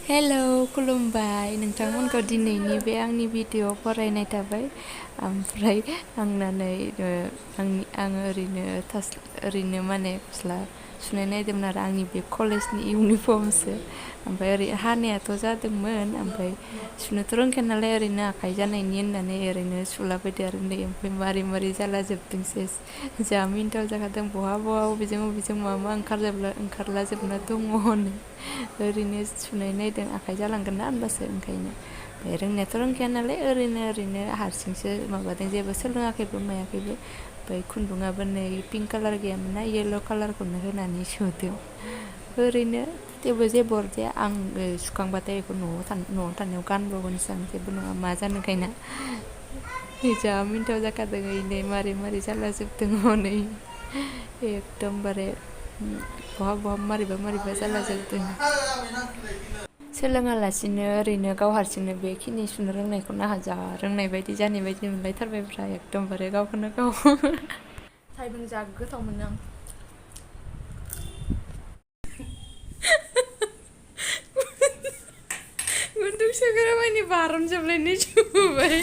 hello खुलुमबाय नोंथांमोनखौ दिनैनि बे आंनि भिडिअ फरायनाय थाबाय ओमफ्राय आङो ओरैनो माने गस्ला सुनाय नायदोंमोन आरो आंनि बे कलेजनि इउनिफर्मसो ओमफ्राय ओरै हानायाथ' जादोंमोन ओमफ्राय सुनोथ' रोंखाया नालाय ओरैनो आखाइ जानायनि होननानै ओरैनो सुलाबायदो आरो नै ओमफ्राय मारै जाला जोबदोंसै जा मिन्टाव जाखादों बहा बबेजों मा ओंखारला जोबना दङ ओरैनो सुनाय नायदों आखाइ जालांगोन ना होनबासो ओंखायनो ओमफ्राय रोंनायाथ' रोंखाया नालाय ओरैनो हारसिंसो माबादों जेबो सोलोङाखैबो मायाखैबो ओमफ्राय खुन्दुङाबो नै पिंक कालार गैयामोन ना येल्ल' कालारखौनो होनानै सुदों ओरैनो जेबो अरजाया आं सुखांबाथाय बेखौ न'आव थानायाव गानबावगोनसो आं जेबो नङा मा जानो गायना जा मिन्टाव जाखादों नै मारै जाला जोबदों हनै एकदमबारे बहा मारैबा जाला जोबदों सोलोङालासिनो ओरैनो गाव हारसिंनो बेखिनि सुनो रोंनायखौनो आंहा जा रोंनाय बायदि जानाय बायदि मोनलायथारबायब्रा एकदमबारे गावखौनो गाव थाइबें जा गोथाव मोनो आं गुन्दुं सोग्रा मानि बारन जोबलायनाय जुबाय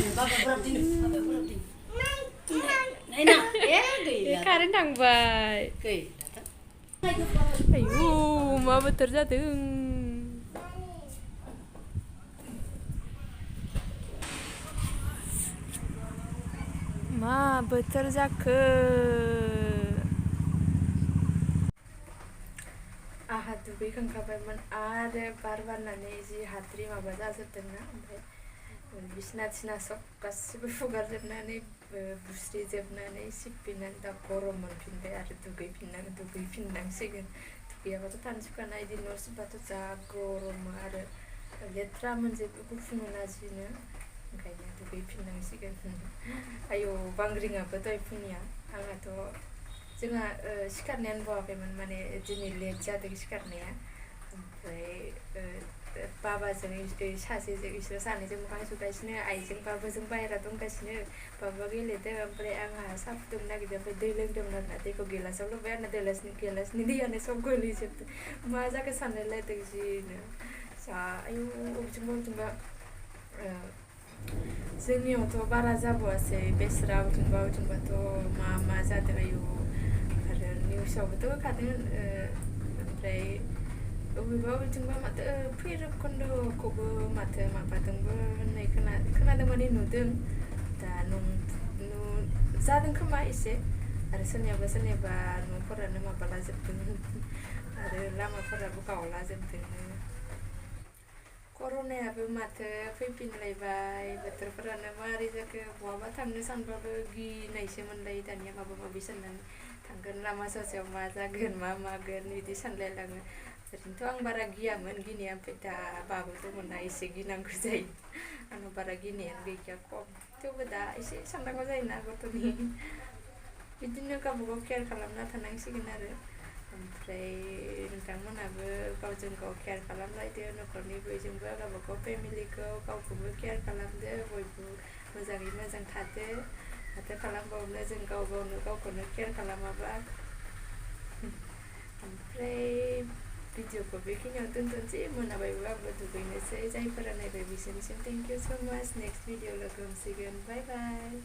कारेन्ट थांबाय आयु मा बोथोर जादों मा बोथोर जाखो आंहा दुगैखांखाबायमोन आरो बार बारनानै जि हाद्रि माबा जाजोबदोंना ओमफ्राय बिसना थिना सब गासिबो फुगारजोबनानै बुस्रिजोबनानै सिबफिननानै दा गरम मोनफिनबाय आरो दुगैफिननांसिगोन दुगैयाबाथ' थानो सुखानाय बिदि न' सिबबाथ' जा गरम आरो लेथ्रा मोनजोबो गुफुं नाजिनो ओंखायनो दुगैफिननांसिगोन आयौ बांग्रिङाबो दहाय फुंनिया आंहाथ' जोंहा सिखारनायानो बावाखैमोन माने दिनै लेट जादों सिखारनाया ओमफ्राय बाबाजों सासेजों बिसोर सानैजों मोखां सुगासिनो आइजों बाबाजों बाहेरा दंगासिनो बाबा गेलेदों ओमफ्राय आंहा साहा फुदुंनो नागिरदों ओमफ्राय दै लोंदोंमोन आरोना दैखौ गिलासाव लोंबाय आरोना गिलासनि दैयानो सब गोलैजोबदों मा जाखो सानलायलायदों जिनो जा आयु अबेथिंबा जोंनियावथ' बारा जाबावासै बेस्रा अबेथिंबाथ' मा जादों आयु आरो निउसावबोथ' होखादों ओमफ्राय अबेथिंबा माथो भैरबखुन्द'खौबो माथो माबादोंबो होननाय खोनादों माने नुदों दा जादों खोमा एसे आरो सोरनियाबा न'फोरानो माबालाजोबदों आरो लामाफोराबो गावलाजोबदों कर'नायाबो माथो फैफिनलायबाय बोथोरफोरानो मारै जाखो बहाबा थांनो सानबाबो गिनायसो मोनलायो दानिया माबा साननानै थांगोन लामा ससेयाव मा जागोन मा मागोन बिदि सानलायलाङो ओरैनोथ' आं बारा गियामोन गिनाया ओमफ्राय दा बाबु दंमोनना एसे गिनांगौ जायो आंनाव बारा गिनायानो गैखाया खम थेवबो दा एसे साननांगौ जायोना गथ'नि बिदिनो गावबागाव केयार खालामना थानांसिगोन आरो ओमफ्राय नोंथांमोनहाबो गावजों गाव केयार खालामलायदो न'खरनि बयजोंबो गावबागाव फेमिलिखौ गावखौबो केयार खालामदो बयबो मोजाङै मोजां थादो माथो खालामबावनो जों गावखौनो केयार खालामाबा ओमफ्राय भिडिअखौ बेखिनियाव दोनथ'नोसै मोनाबायबो आंबो दुगैनोसै जायफोरा नायबाय बिसोरनिसिम थेंक इउ स' माच नेक्स्ट भिडिअ लोगो हमसिगोन बाय बाय